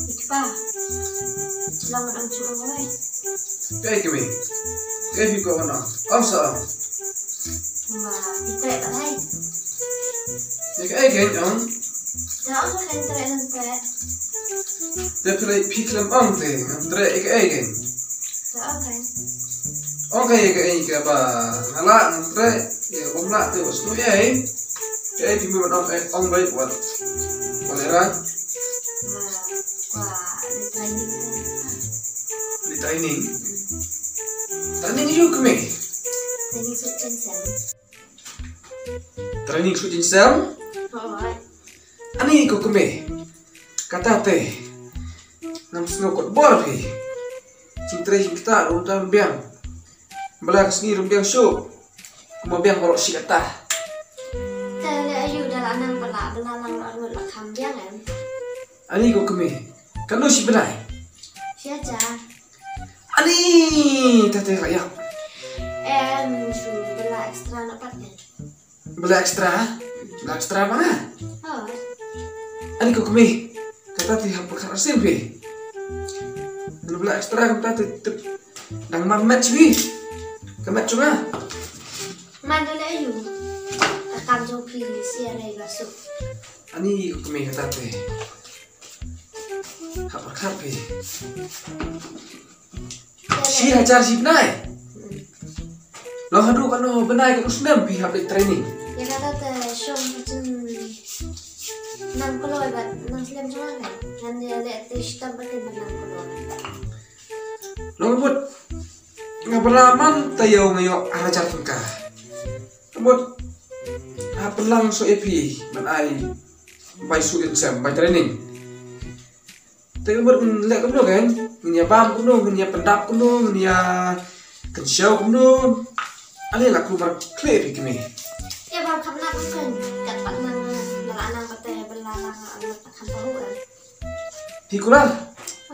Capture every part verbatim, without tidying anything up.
Ikpa, lang ang chuang wai. Kaei kmie? Kaei phi kwah ban ong? Ong sa ong. Ma, phi treh ba lai. Ïa kaei kein ong? Da ong sa kein treh ngan treh. Te phi lei phi khlem ong te ngan treh ïa kaei kein? Da ong kein. Ong kaei ïa kaei kaba nga lah ngan treh, ïa kaba ym lah te wat sngewthuh ïa. Kaei phi mut ban ong, eh, ong beit wat. Wat ïa rai. Nga kwah leit training te. Leit training? Training ïa u kmie? Training suit jaiñsem. Training suit jaiñsem? Hooid. Ani ko kmie. Kata te. Ngam sngew kot bor phi. Jingtrei jingktah ruh ym biang. Ba la ka sngi ruh ym biang shuh. Kumba biang baroh shi katta. Te leh aïu da la nang pala, ba la nang ruh la kham biang em. Ani ko kmie. Katno shi bnai? Shi hajar. Ani, ta te la ïap. Em, shu ba la extra na pat em. Ba la extra? Ba la extra ba nga? Oh. Ani ko kmie. Kata te hap ka arsien phi. Ba la extra kata te, te dang mam met phi. Ka met jong nga. Man da leh aïu. Ka kam jong phi shi hajar ba suk. Ani ko kmie kata te. Hap pyrkhat phi. Shi hajar shi bnai. Long haduh katno bnai katno snem phi hap leit training? Ïa kata te shong ha jin nang kloi bad nang slem jong nga. Ngan ïa leh te shitom bad te ban nang kloi. Long mut nga bra man taïew nga ïoh ar hajar tyngka. Mut ha pynlang shuh ïa phi ban ai bai suit jaiñsem bai training. Te ka mut ngan leh kumno kein? Ngan ïa bam kumno, ngan ïa pyndap kumno, ngan ïa kynshew kumno. Ale la kumar khleh phi kmie. Ïa bam kham nang kein. Kat pat nang la nang kata ïa bala nang la kham pahu. Phi kular?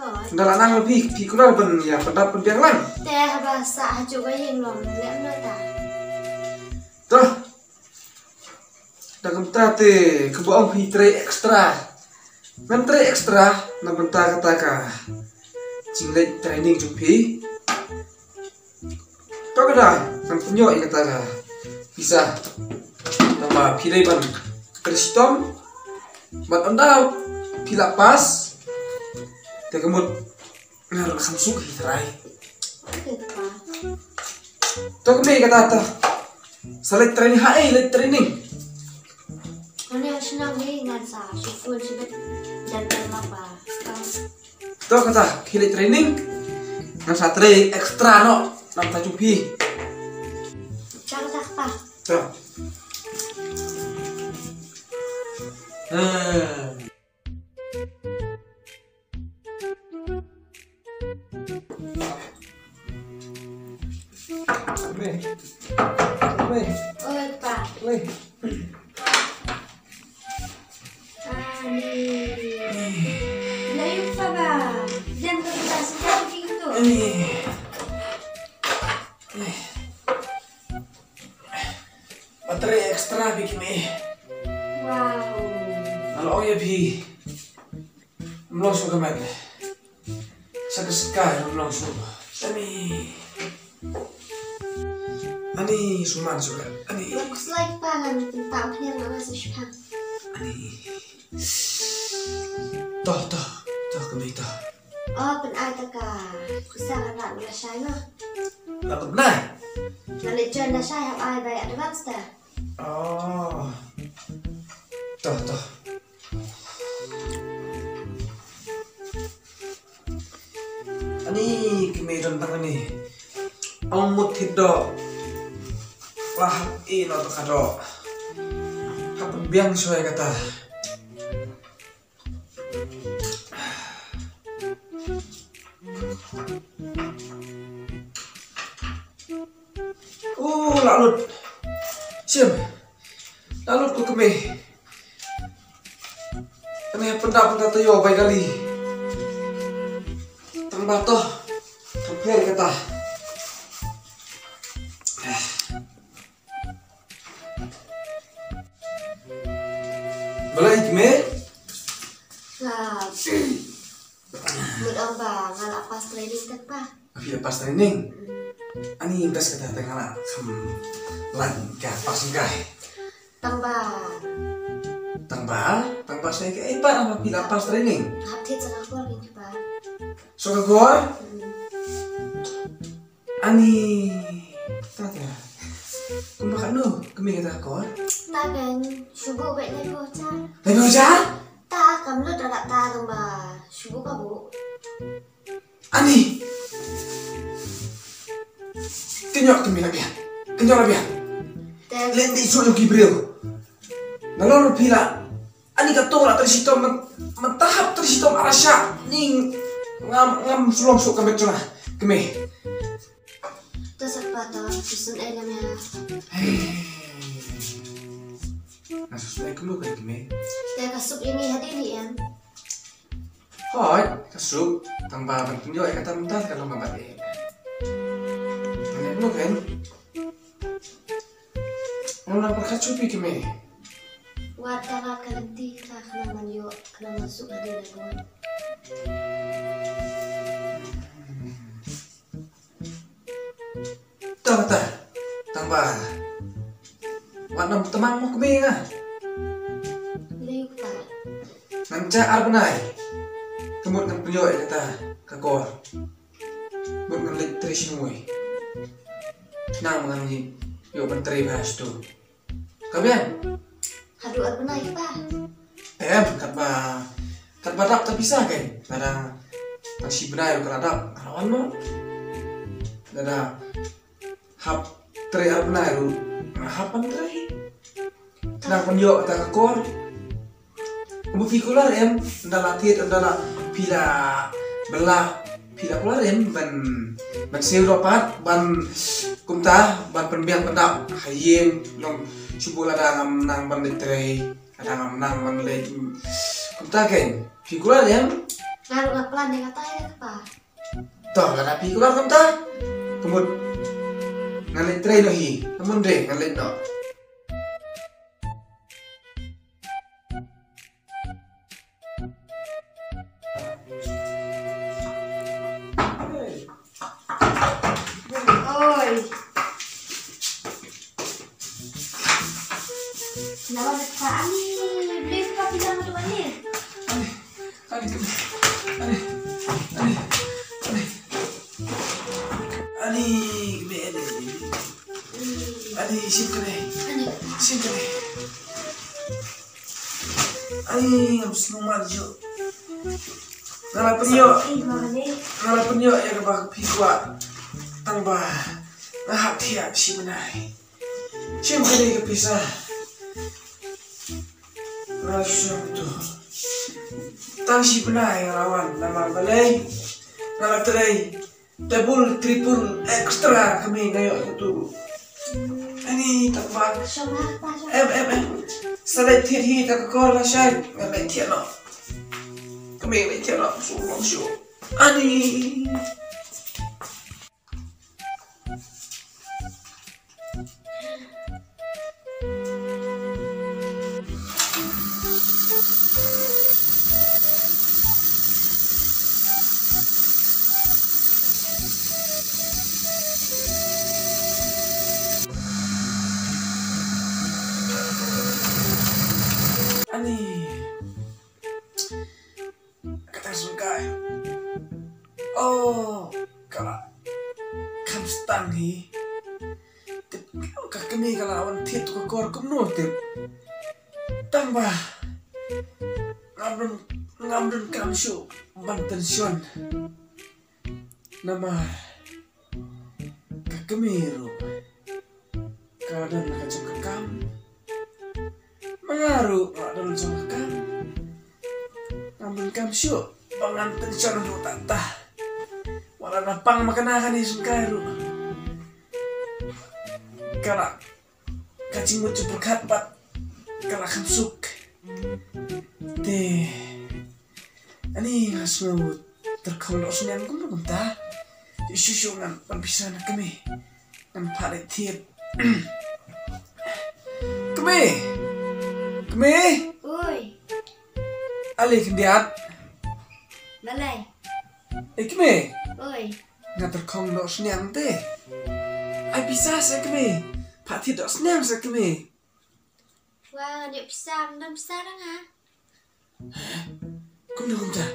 Oh. Nda la nang phi, phi kular ban ïa pyndap pynbiang lang. Te haba sa ha ju ba ïing long leh kumno ta. Toh. Da kumta te kaba ong phi trei extra. Ngan trei extra na bynta kata ka jingleit training jong phi. To ka dei ngan pynïoh ïa kata ka pisa. Tangba phi dei ban trei shitom. Bad ynda phi la pass te ka mut nga ruh kham suk hi trai. To kmie kata to. Sa leit training ha ei leit training. Ani ha shnong hi ngan sa shu phone shibit jan jan mapa. To kata ki leit training. Ngan sa trei extra noh. Nam ta jong phi. Kata kata. To. Hmm. Wei. Wei. Oi, Pa. Wei. Ani. Lah, ïa, Pa, ba. Jangan kau tak suka bikin tu. Ani. Battery extra bikin ni. Wow. Kalau ong ïa phi. Mlong shuh ka met. Sa ka sky mlong shuh. Ani. Ani suman shuh. Ani. Looks like pa ngan pynpaw pynhiar nga sa shipang. Ani. Toh, toh. Toh, kami toh. Oh, pynai ta ka. Kusa ka rat la shai no. La pynai. Nga le join la shai hap ai bai advance ta. Oh. Toh, toh. Ani kmie don tang ani. Ong mut thit doh. Wah, i no to ka doh. Hap pynbiang shuwa kata. Oh, la lut. Shim. La lut ko kmie. Kane pynda pynda taïew bai kali. Tang ba toh. Tang pher kata. Me? Nga mut ong ba nga la pass training te pa. Phi la pass training? Ani best kata te nga la kham lan ka pass ka. Tang ba. Tang ba? Tang ba sa ka, eh, ba phi la pass training? Hap thied sa ka kor ni pa. So ka kor? Hmm. Ani, ta ta. Kumba kano kmie kata ka kor? Ta kan shu buh beit lai phew hajar. Lai phew hajar? Ta kam lut da ta tang ba shu buh ka buh. Ani. Kynjoh kmie la biang. Kynjoh la biang. Te. Leh ni su ïa ki briew. Nalor phi la Ani kato la trei shitom, mynta hap trei shitom arasha. Ni ngam, ngam shu long shuh ka met jong nga. Kmie. To sa pa to, phi sngewsih lem ïa. Hey. Nga sngewsih kumno ka kmie. Te ka suk ïa ngi hadien hi em. Hooid, ka suk. Tang ba ban pynïoh ïa kata mynta ka long kaba eh. Kumno kan? Ngam nang pyrkhat shuh phi kmie. Wat ka lad ka lynti ka khnang ban ïoh, khnang ban suk hadien ka bun. Tang ta, tang ba. Wat nang tymmen mo kmie nga. Lei u kpa. Ngan jah ar bnai. Ka mut ngan pynïoh ïa kata ka kor. Mut ngan leit trei sha ngi. Khnang ba ngan ïoh ban trei bha shatu. Ka biang? Haduh ar bnai pa. Em, katba, katba dap ta pisa kan. Lada tang shi bnai ruh ka la dap. Ka la wan mo. Lada hap trei ar bnai ruh. Hap ban trei. Khnang ban ïoh kata ka kor. Kumba phi kular em, ynda la thied, ynda la phi la bylla, phi la kular em ban, ban siew ruh pat, ban kumta, ban pynbiang pyndap ha ïing, long shu buh lada ngam nang ban leit trei, lada ngam nang ban leit kumta kan. Phi kular em? Nga ruh nga plan ïa kata ïa kpa. To, lada phi kular kumta. Ka mut ngan leit trei noh hi. Ka mut re ngan leit noh. Oi. Naba ka ani, beli ka pizza tu ani. Ani, ani, ani, ani, ani. Ani, be, be, be. Ani, sini kene. Ani. Sini kene. Ai, ngam sngew mar ju. Nga la pynïoh. Nga la pynïoh ïa kaba phi kwah. Tang ba nga hap thiah shi bnai. Shim kane ka pisa. Nga la shu tu. Tang shi bnai nga la wan namar balei nga la trei. Double, triple, extra kmie nga ïoh katu. Ani tak ba. Em, em, em. Sa leit thied hi ta ka kor lashai. Nga leit thied noh. Kmie leit thied noh. Shu long shu. Ani. Ani. Kata sngewkai. Oh, ka la kham stang hi. Tip ka kmie ka la wan thied ka kor kumno tip. Tang ba ngam don, ngam don kam shuh ban tension. Namar ka kmie ruh ka la don ka jong ka kam. Ma nga ruh nga la don jong ka kam. Ngam don kam shuh ba ngan tension ruh ta ta. Wat la na pang ma kane ka sngewkai ruh. Ka la ka jingmut jingpyrkhat pat ka la kham suk. Te ani nga sngew tyrkhong noh snem kumno kumta. Te shu shu ngan pan pisa na kmie. Ngan phah leit thied. Kmie. Kmie. Oi. Ei khyndiat. Balei? Ei kmie. Oi. Nga tyrkhong doh sniang te. Ai pisa se kmie. Pha thied doh sniang se kmie. Wa, ngan ïoh pisa, ngan pisa dang ha. Kumno kumta?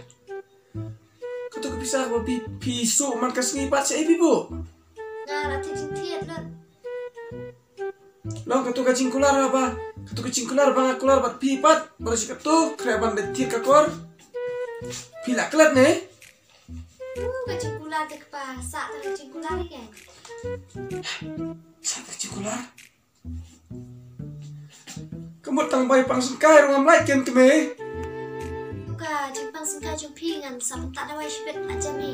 Kato ka pisa ba phi, phi suh man ka sngi pat sa ei phi buh? Nga la thied jingthied lut. Long kato ka jingkular ba, kato ka jingkular ba nga kular bad phi pat, ba shi kato khreh ban da thied ka kor. Phi la klet ne? Uh, ka jingkular te kpa, sa ta ka jingkular ïa ka. Sa ta ka jingkular. Ka mut tang bai pang sngewkai ruh ngam lait ken kmie. Ka jingpang sngewkai jong phi ngan sa pyntat dawai shibit na jami.